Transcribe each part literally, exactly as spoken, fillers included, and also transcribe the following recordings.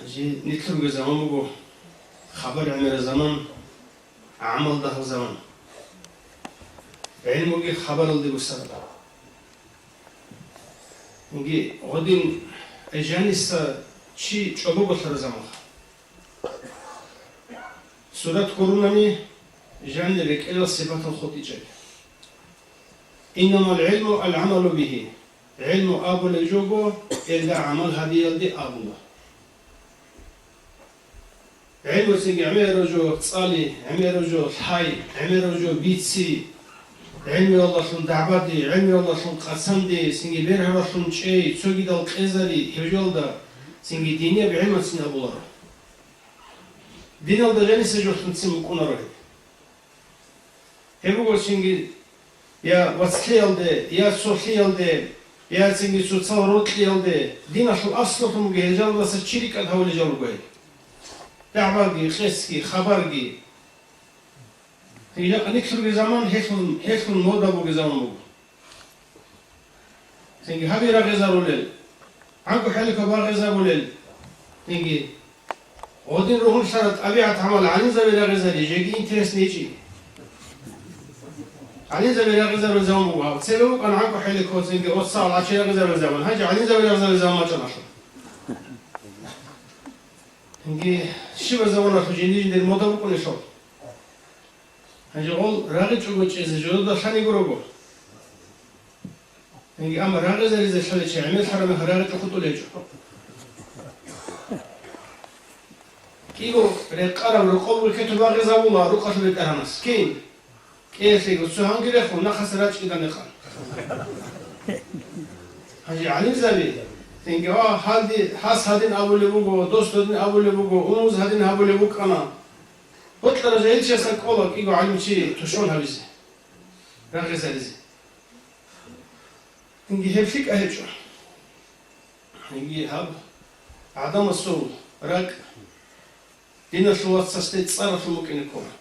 Жи нилъерго заман буго, хабар гӀемераб заман, гӀамал дагьаб заман. ГӀилмуги хабаралде бусараб. Инги гъодин жаниса чи чӀобого лъараб заман. Сурат гурунани жанир рекӀелал сипатал хутӀичӀеб. Иннамал гӀилму ал-гӀамалу бигьи. ГӀилму абулеб жого, элда гӀамал гьабиялде абула. ГӀилмуцинги гӀемераб жо цӀали, гӀемераб жо лъай, гӀемераб жо бици, гӀелмуялдалъун дагӀбади, гӀелмуялдалъун къацанди, цинги бергьаралъун чӀей, цогидал къезари, гьеб жоялда цинги динияб гӀилмуцин абуларо. Диналда жаниса жолъунцин букӀунаро гьеб. Гьеб буго цинги я вацлъиялде, я цолъиялде, я цинги цоцал рокьиялде, диналъул аслулъун буго гьел жалаздаса чи рикӀкӀад гьавулел жал руго гьел. ДагӀбаги, къецги, хабарги. Гьеб жакъа нилъерги заман гьелъул, гьелъул мода бугеб заман буго. Цинги гьаби рагъизарулел, гӀанкӀу хӀалихьа багъизабулел, цинги гъодин ругьунлъараб тӀабигӀат-гӀамал гӀалимзаби рагъизари, жеги интересный гьечӀи. ГӀалимзаби рагъизарулел заман буго гьаб. Цебе букӀана гӀанкӀу хӀалихьа цинги оцал гӀачи рагъизарулел заман. Гьанже гӀалимзаби рагъизарулел заман бачӀана. Цинги щибаб заманалъ жинди-жиндир мода букӀунелъул. Гьанже гъол рагъичӀого чӀезе жодода лъани гурого. Гьанги амма рагъизаризе лъаличи гӀемер лъараб мехалъ рагъичӀо хутӀулел гьечӀо. КӀиго рекъараб рокъоб рекету багъизабула рукъалъул бетӀергьанас. Кин? КӀиялъего цо гьанги рехун, нахъаса рачӀкӀидан рекъан. Гьанже гӀалимзаби, цинги, а, гьалди-, гьас гьадин абулеб буго, дос гьадин абулеб буго, умуз гьадин гьабулеб букӀана. Бокьарав жагьилчиясда кӀола кӀиго гӀалимчи тушман гьабизе, рагъизаризе. Цинги гьеб лъикӀа гьечӀо. Цинги гьаб гӀадамасул ракӀ диналъул вацасде цӀаралъун букӀине ккола.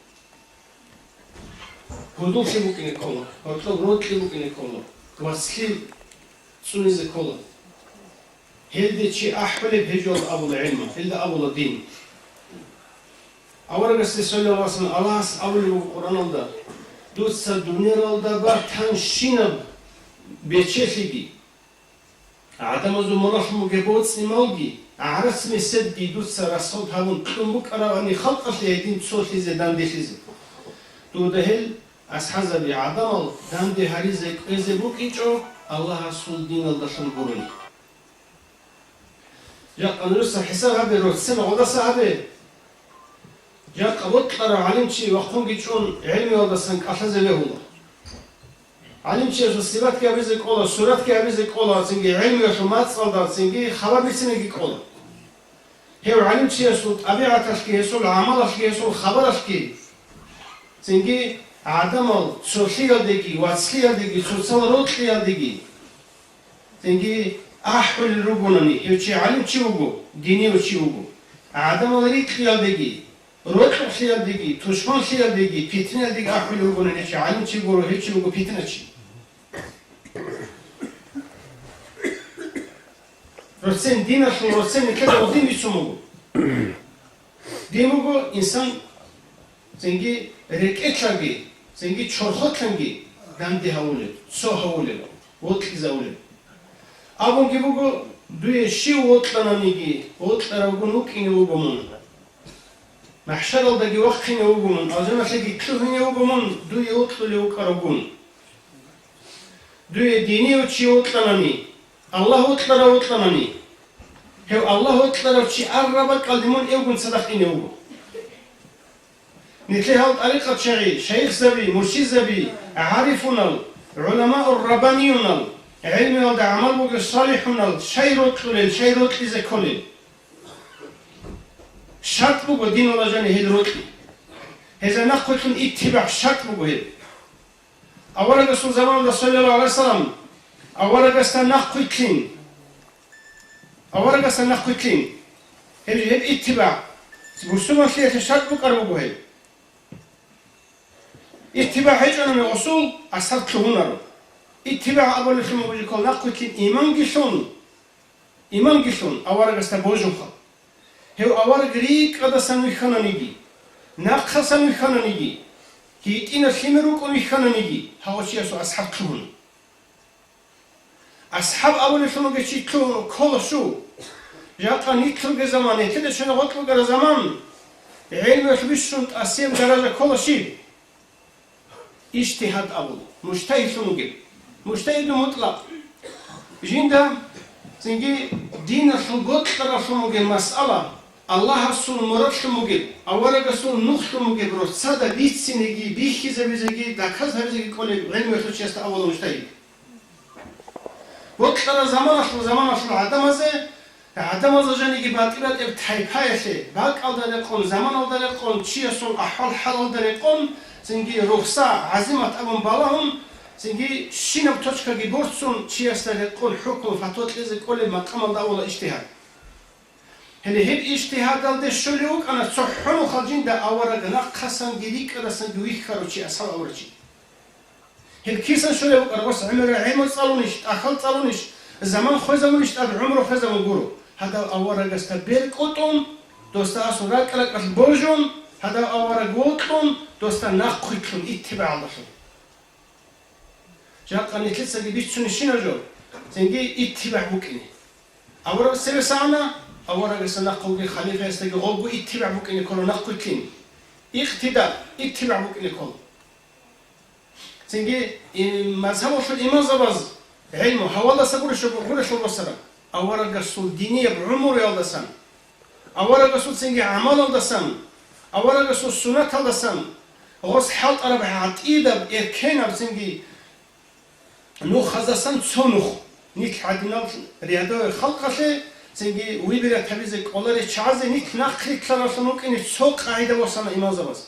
Гьудуллъи букӀине ккола, гьоркьоб рокьи букӀине ккола, вацлъи цӀунизе ккола. Гьелде чи ахӀулеб гьечӀо абула гӀилму, гьелда абула дин. Аварагасде, саллаллагьу гӀалайгьи ва саллам, Аллагьас абулеб буго Къуръаналда: «Дуца дуниялалда батанщинаб бечелъиги, гӀадамазул муралъ бугеб боцӀи-малги, гӀарац-меседги дуца расход гьабун кьун букӀаравани халкъалъе гьедин цолъизе, данделъизе». Дуда гьел асхӀазаби, гӀадамал данде гьаризе кӀвезе букӀинчӀо Аллагьасул диналдалъун гурони. Жакъа нужеца хӀисаб гьабе, рорццина гъодаса гьабе. Жакъа бокьарав гӀалимчи вахъунги чӀун гӀелмуялдасан кӀалъазе бегьула. ГӀалимчиясул сипатги гьабизе кӀола, суратги гьабизе кӀола, цинги гӀелмуялъул мацӀалда, цинги хабар бициниги кӀола. Гьев гӀалимчиясул тӀабигӀаталъги, гьесул гӀамалалъги, гьесул хабаралъги, цинги гӀадамал цолъиялдеги, вацлъиялдеги, цоцал рокьиялдеги, цинги ахӀулел ругонани, гьев чи гӀалимчи вуго, динияв чи вуго, гӀадамал рикьиялдеги, рокьукълъиялдеги, тушманлъиялдеги, питнаялдеги ахӀулел ругонани, гьев чи гӀалимчи гуро, гьев чи вуго питначи. Рорцин диналъул, рорцин нилъеда гъодин бицун буго. Дин буго инсан цинги рекӀелъаги, цинги чорхолъанги данде гьавулеб, цо гьавулеб, вокьизавулеб. Абунги буго, дуе щив вокьананиги, вокьаравгун вукӀине вуго мун. МахӀшаралдаги вахъине вуго мун, алжаналъеги лъугьине вуго мун, дуе вокьулев вукӀаравгун. Дуе динияв чи вокьанани, Аллагь вокьарав вокьанани, гьев Аллагь вокьарав чи араб бакӀалде мун эвгун цадахъ ине вуго. Нилъер гьал тӀарикъатчагӀи, шайихзаби, муршидзаби, гӀарифунал, гӀуламаур-раббаниюнал, гӀелмуялда гӀамал бугел салихӀунал щай рокьулел, щай рокьизе кколел? ШартӀ буго диналда жаниб гьел рокьи. Гьезда нахъвилълъун иттибагӀ шартӀ буго гьеб. Аварагасул заманалда, саллаллагьу гӀалайгьи вассалам, аварагасда нахъвилълъин, аварагасда нахъвилълъин, гьеб, гьеб иттибагӀ, бусурманлъиялъе шартӀ букӀараб буго гьеб. ИттибагӀ гьечӀони гъосул асар лъугьунаро. ИттибагӀ абулелъул мугӀжикал нахъвилълъин иманги лъун, иманги лъун аварагасда божун хал. Гьев авараг рикӀкӀадасан вихьананиги, нахъасан вихьананиги, гьитӀинаб лъимер рукӀун вихьананиги, гьав чиясул асхӀаб лъугьуна. АсхӀаб абулелъун вугев чи лъугьун ккола щив? Жакъа нилъерги заман, нилъеда щвана гъоркь букӀараб заман, гӀелмуялъ бищун тӀасияб даража ккола щиб? Ижтигьад абула, мужтагьидлъун вугев. Мужтагьиду мутӀлакъ. Жинда цинги диналъул бокьаралъун вугев масъала, Аллагьасул мурадлъун бугеб, аварагасул нухлъун бугеб, рохсада бицинеги, бихьизабизеги, доказабизеги кӀолеб гӀелмуялъул чиясда абула мужтагьид. Бокьараб заманалъул, заманалъул гӀадамазе, гӀадамазда жаниги батӀи-батӀияб тайпаялъе, бакӀалда рекъон, заманалда рекъон, чиясул ахӀвал-хӀалалда рекъон, цинги рухса, гӀазимат абун балагьун, цинги щинаб точкаги борцун, чиясда рекъон хӀукму-фатва кьезе кӀолеб макъамалда абула ижтигьад. Гьеле гьеб ижтигьадалде щолев вукӀана цохӀо нухалъ жинда авараг нахъасанги рикӀкӀадасанги вихьарав чи, асхӀаб авараг чи. Гьеб кисан щолеб букӀараб? Гъос гӀемерал гӀелму цӀалунищ, тӀахьал цӀалунищ, заман хвезабунищ, тӀад гӀумру хвезабун гуро. Гьадав аварагасда бер кӀутӀун, досда асул ракӀ-ракӀалъ божун, гьадав авараг вокьун, досда нахъвилълъун, иттибагӀалдалъун. Жакъа нилъецаги бицунищина жо, цинги иттибагӀ букӀине. Авараг цевеса ана, аварагасда нахъа вугев халифаясдаги гъобго иттибагӀ букӀине ккола, нахъвилълъин. Икътида, иттибагӀ букӀине ккола. Цинги, и, мазгьабалъул имамзабаз гӀелму гьавалдаса гурищ-, гурелъул босара, аварагасул динияб гӀумруялдасан, аварагасул цинги гӀамалалдасан, аварагасул суннаталдасан, гъос хӀалтӀараб гӀатӀидаб, эркенаб цинги нухаздасан цо нух, нилъ гӀадинал рядовый халкъалъе цинги выбирать гьабизе кӀоларел чагӀазе нилъ нахърилълъаралъун вукӀине цо къагӀида босана имамзабаз.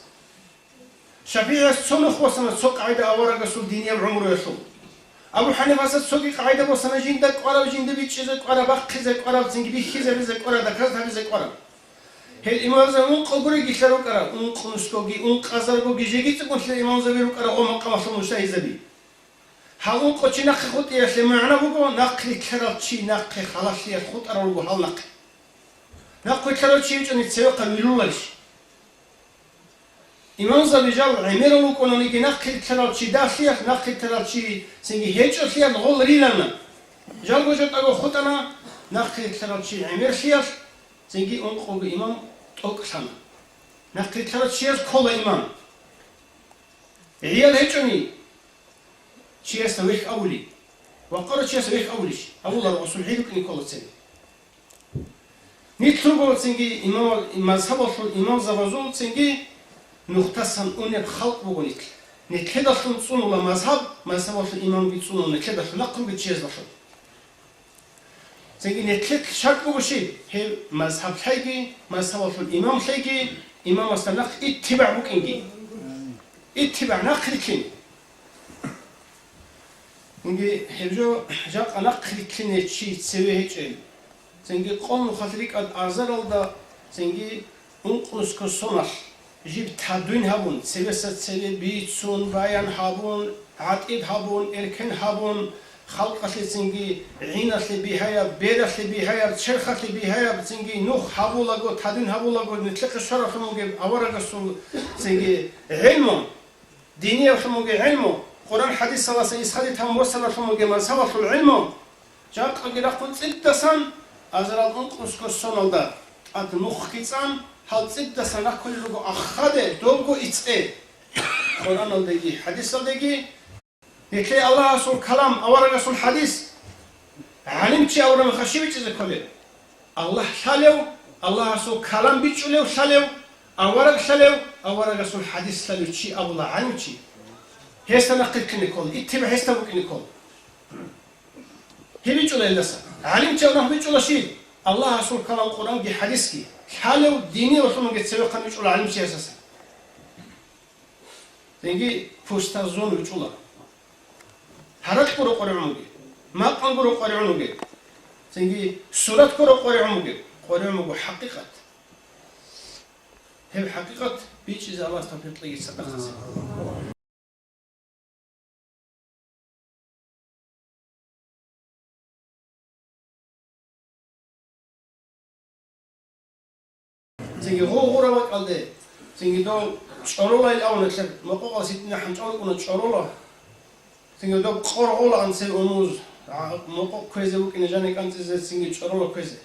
ШафигӀияс цо нух босана цо къагӀида аварагасул динияб гӀумруялъул. Абу ХӀанифаса цоги къагӀида босана жинда кӀвараб, жинда бичӀчӀизе кӀвараб, бахъизе кӀвараб, цинги бихьизабизе кӀвараб, доказабизе кӀвараб. Гьел имамзабаз ункъо гурелъул рукӀарал, ункънусгоги, ункъазаргоги, жеги цӀикӀкӀунлъи имамзаби рукӀарал гъо макъамалъул мужтагьидзаби. Гьал ункъо чи нахъе хутӀиялъе магӀна буго, нахърилълъарал чи нахъе халалъиялъ хутӀарав руго гьал нахъе. Нахърилълъарав чи гьечӀони цевехъа вилуларищ? Имамзаби жал гӀемерал рукӀунаниги, нахърилълъарал чи далъиялъ, нахърилълъарал чи цинги гьечӀолъиялъ гъол рилана. Жалго жо тӀаго хутӀана, нахърилълъарал чи гӀемерлъиялъ, цинги ункъого имам тӀокӀлъана. Нахърилълъарав чияс ккола имам. ГӀиял гьечӀони, чиясда вехь авули, вахъарав чиясда вехь авулищ? Авуларо, асул гӀи рукӀине ккола цебе. Нилъ руго цинги имам-, мазгьабалъул имамзабазул цинги нухтасан унеб халкъ буго нилъ. Нилъедалъун цӀунула мазгьаб, мазгьабалъул имамги цӀунула нилъедалъун, нахъ ругел чияздалъун. Цинги нилъер шартӀ буго щиб? Гьев мазгьаб лъайги, мазгьабалъул имам лъайги, имамасда нахъ иттибагӀ букӀинги. ИттибагӀ, нахърилълъин. Цинги гьеб жо жакъа нахърилълъине чи цеве гьечӀел. Цинги къо нухалъ рикӀкӀад азаралда, цинги ункънусго соналъ жиб тадвин гьабун, цевеса цеве бицун, баян гьабун, гӀатӀид гьабун, эркен гьабун, халкъалъе цинги гӀиналъе бигьаяб, бералъе бигьаяб, черхалъе бигьаяб, цинги нух гьабулаго, тадвин гьабулаго, нилъехъе щваралъун вугеб аварагасул цинги гӀилму, диниялъун вугеб гӀилму, Къуран-хӀадисалдаса исхаде тавун босаралъун вугеб мазгьабалъул гӀилму, жакъаги рахъун цӀидасан, азарал ункънусго соналда тӀад нухги цӀан, гьал цӀидасан раккулел руго ахаде, добго ицӀе. Къураналдеги, хӀадисалдеги, нилъее Аллагьасул калам, аварагасул хӀадис, гӀалимчи абураб мехалъ щиб бичӀчӀизе кколеб? Аллагь лъалев, Аллагьасул калам бичӀчӀулев лъалев, авараг лъалев, аварагасул хӀадис лъалев чи абула гӀалимчи. Гьесда нахърилълъине ккола, иттибагӀ гьесда букӀине ккола. Гьеб бичӀчӀула гьелдаса. ГӀалимчи абураб мехалъ бичӀчӀула щиб? Аллагьасул калам Къуранги хӀадисги лъалев, диниялъун вугев цевехъан бичӀчӀула гӀалимчиясаса. Цинги пустазон вичӀула. Гьаракь гуро къваригӀун вугеб, макъан гуро къваригӀун вугеб, цинги сурат гуро къваригӀун вугеб, къваригӀун вуго хӀакъикъат. Гьеб хӀакъикъат бичӀчӀизе Аллагьас тавфикъ кьеги цадахъазе. Цинги гъо гъура бакӀалде, цинги дов чӀоролайил авунатлъаб, мокъокъал ситӀина хӀанчӀал рукӀуна чӀорола. Цинги доб къоргъолаан цебе унуз, а, мокъокъ кквезе вукӀине жани кӀанцӀизе цинги чӀорола кквезе.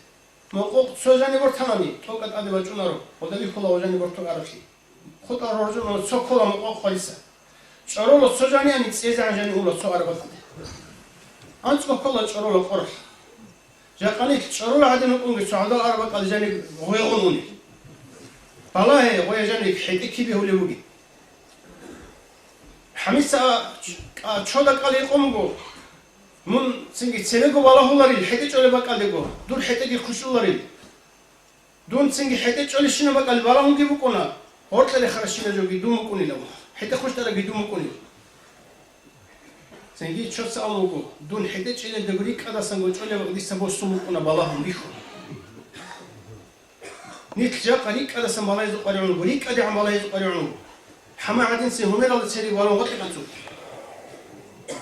Мокъокъ цо жани бортанани, тӀокӀа тӀаде бачӀунаро, гъода бихьула ва жани борту аралъи. ХутӀа роржунаро цо ккола мокъокъ хъвалиса. ЧӀорола цо жани ани цӀезегӀан жани ула цо арабатӀаде. АнцӀго ккола чӀорола къоргъ. Жакъа нилъ чӀорола гӀадин вукӀунги цо гӀадал арабатӀал жаниб гъойгъун унел. Балагье, гъоя жаниб хӀетӀе кибе гьулев вугеб. Гьамиса а, а, чода кӀал гьекъон буго, мун цинги цебего балагьуларил, хӀетӀе чӀолеб бакӀалдего, дур хӀетӀеги хъущуларил. Дун цинги хӀетӀе чӀолищина бакӀалде балагьунги букӀуна, гъоркьа рехаращина жоги дун вукӀунилан, хӀетӀе хъущтӀарабги дун вукӀунил. Цинги чоца абун буго, дун хӀетӀе чӀелелдаго рикӀкӀадасанго чӀолеб дица босун букӀуна балагьун бихьун. Нилъ жакъа рикӀкӀадасан балагьизухъ къваригӀун буго, рикӀкӀадегӀан балагьизухъ къваригӀун буго. ХӀама гӀадинцин гьумералда цериг валун гъоркье къанцӀун.